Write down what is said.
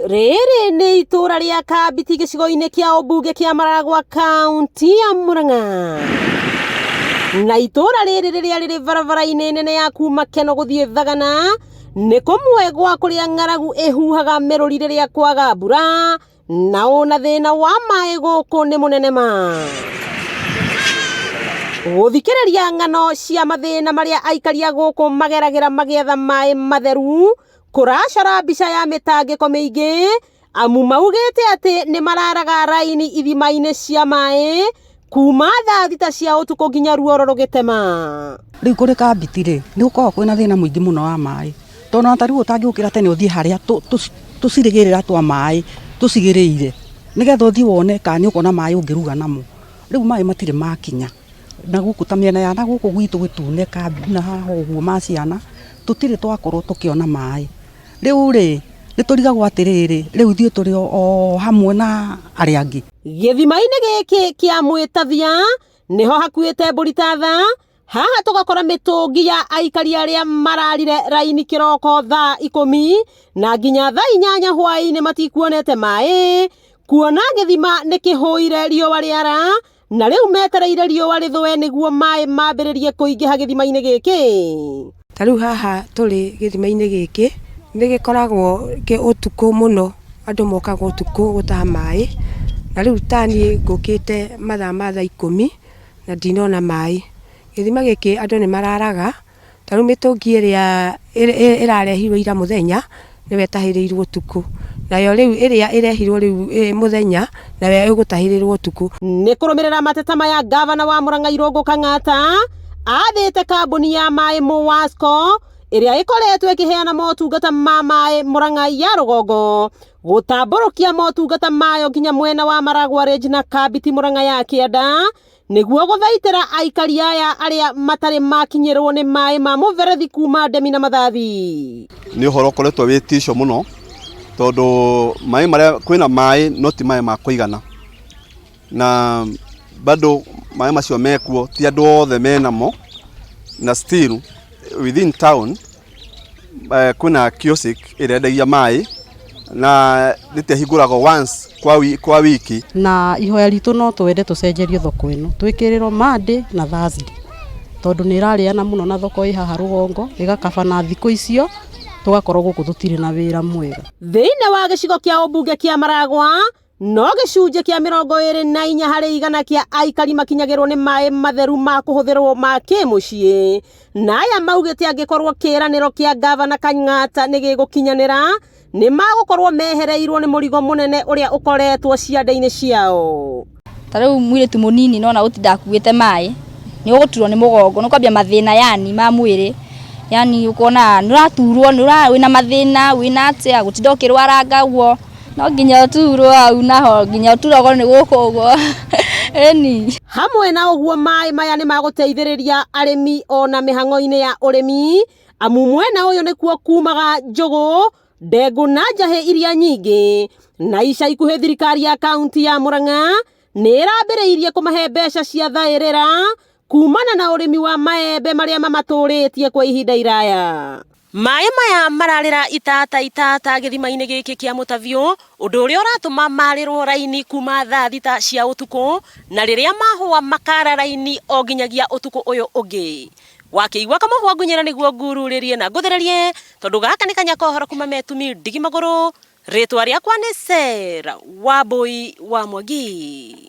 Rĩrĩ nĩ itũũra rĩa Kambiti gĩcigo-inĩ kĩa ũmbunge kĩa Maragwa kaunti ya Murang'a. Na itũũra rĩrĩ rĩrĩa rĩrĩ barabara-inĩ nene ya kuma Keno gũthiĩ Thagana nĩ kũmwe gwa kũrĩa ng'aragu ĩhuhaga mĩrũri rĩrĩa kwaga mbura na ona thĩna wa maĩ gũkũ nĩ mũnene ma. Gũthikĩrĩria ng'ano cia mathĩna marĩa aikari a gũkũ mageragĩra magĩetha maĩ matheru kũracora mbica ya mĩtangĩko mĩingĩ amu maugĩte atĩ nĩ mararaga raini ithima-inĩ cia maĩ kuma thaa thita cia ũtukũ nginya ruoro rũgĩtema. Rĩu kũrĩ kambiti rĩ, nĩ gũkoragwo kwĩna thĩna mũingĩ mũno wa maĩ, tondũ ona ta rĩu ũtangĩũkĩra tene ũthiĩ harĩa tũcirĩgĩrĩra twa maĩ tũcigĩrĩire, nĩgetha ũthiĩ wone kana nĩ ũkuona maĩ ũngĩruga namo. Rĩu maĩ matirĩ makinya. Na gũkũ ta mĩena ya na gũkũ gwitũ gĩtune kambi na haha ũguo ma ciana, tũtirĩ twakorwo tũkĩona maĩ. Rĩu rĩ, nĩ tũrigagwo atĩrĩrĩ, rĩu ithuĩ tũrĩ o hamwe na arĩa angĩ? Gĩthima-inĩ gĩkĩ kĩa Mwĩtathia nĩho hakuĩte mbũri ta tha, haha tũgakora mĩtũngi ya aikari arĩa mararire raini kĩroko thaa ikũmi na nginya thaa inyanya hwaĩ-inĩ matikuonete maĩ, kuona gĩthima nĩ kĩhũire riũa rĩara na rĩu metereire riũa rĩthũe nĩguo maĩ mambĩrĩrie kũingĩha gĩthima-inĩ gĩkĩ. Ta rĩu haha tũrĩ gĩthima-inĩ gĩkĩ, nĩ gĩkoragwo kĩ ũtukũ mũno, andũ mokaga ũtukũ gũtaha maĩ, na rĩu ta niĩ ngũkĩte mathaa ma thaa ikũmi na ndinona maĩ. Gĩthima gĩkĩ andũ nĩ mararaga, Ta rĩu mĩtũngi ĩrĩa ĩrarehirwo ira mũthenya, nĩyo ĩtahĩrĩirwo ũtukũ. Nayo rĩu ĩrĩa ĩrehirwo rĩu mũthenya, nayo ĩgũtahĩrĩrwo ũtukũ. Nĩ kũrũmĩrĩra mateta maya ngavana wa Murang'a Irũngũ Kang'ata athĩte kambuni ya maĩ Muwasco ĩrĩa ĩkoretwo ĩkĩheana motungata ma maĩ Murang'a ya rũgongo gũtambũrũkia motungata mayo nginya mwena wa Maragwa Range na Kambiti Murang'a ya kĩanda Nĩguo gũthaitĩra aikari aya arĩa matarĩ makinyĩrwo nĩ maĩ ma mũberethi kuma Ndemi na Mathathi. Nĩ ũhoro ũkoretwo wĩ tisho mũno tondũ maĩ marĩa kwĩna maĩ no ti maĩ ma kũigana na bado maĩ macio mekuo ti andũ othe menamo na still within town eh, kwĩna kiosk ĩrĩa yendagia maĩ na nĩtehingũragwo once kwa, wi, kwa wiki. Na ihoya ritũ no twende tũcenjerio thoko ĩno twĩkĩrĩrwo Monday na Thursday tondũ nĩ ĩrarĩana mũno na thoko ĩ haha rũgongo ĩgakaba na thikũ icio tũgakorwo gũkũ tũtirĩ na wĩra mwega. Thĩinĩ wa gĩcigo kĩa ũmbunge kĩa Maragwa No gĩcunjĩ kĩa 24 harĩ igana kĩa aikari makinyagĩrwo nĩ maĩ matheru ma kũhũthĩrwo ma kĩmũciĩ, na aya maugĩte angĩkorwo kĩĩranĩro kĩa ngavana Kang'ata nĩ gĩgũkinyanĩra, nĩ magũkorwo mehereirwo nĩ mũrigo mũnene ũrĩa ũkoretwo ciande-inĩ ciao. Ta rĩu mũirĩtu mũnini nona gũtinda akuĩte maĩ, nĩ ũgũturwo nĩ mũgongo, nĩ ũkwambia mathĩna yani ma mwĩrĩ, yani ũkona nĩ ũraturwo, wĩna mathĩna, wĩna atĩa, gũtinda ũkĩrwaranga ũguo. No nginya ũturwo hau naho nginya ũturagwo nĩ gũkũ ũguo ĩni. Hamwe na ũguo maĩ maya nĩ magũteithĩrĩria arĩmi ona mĩhang'o-inĩ ya ũrĩmi amu mwena ũyũ nĩkuo kumaga njũgũ, ndengũ na njahĩ iria nyingĩ. Na ica ikuhĩ thirikari ya kaunti ya Murang'a nĩ ĩrambĩrĩirie kũmahe mbeca cia thaĩrĩra kumana na ũrĩmi wa maembe marĩa mamatũrĩtie kwa ihinda iraya. Maĩ maya mararĩra itata itata gĩthima-inĩ gĩkĩ kĩa Mũtabiũ, ũndũ ũrĩa ũratũma marĩrwo raini kuma thaa thita cia ũtukũ, na rĩrĩa mahũa makara raini o nginyagia ũtukũ ũyũ ũngĩ. Wakĩigua kamũhwa ngunyĩra nĩguo ngururĩrie na ngũthererie, tondũ gaka nĩ kanya ka ũhoro kuma Metumi Ndigi Magũrũ, rĩtwa rĩakwa nĩ Sarah Wambũi wa Mwangi.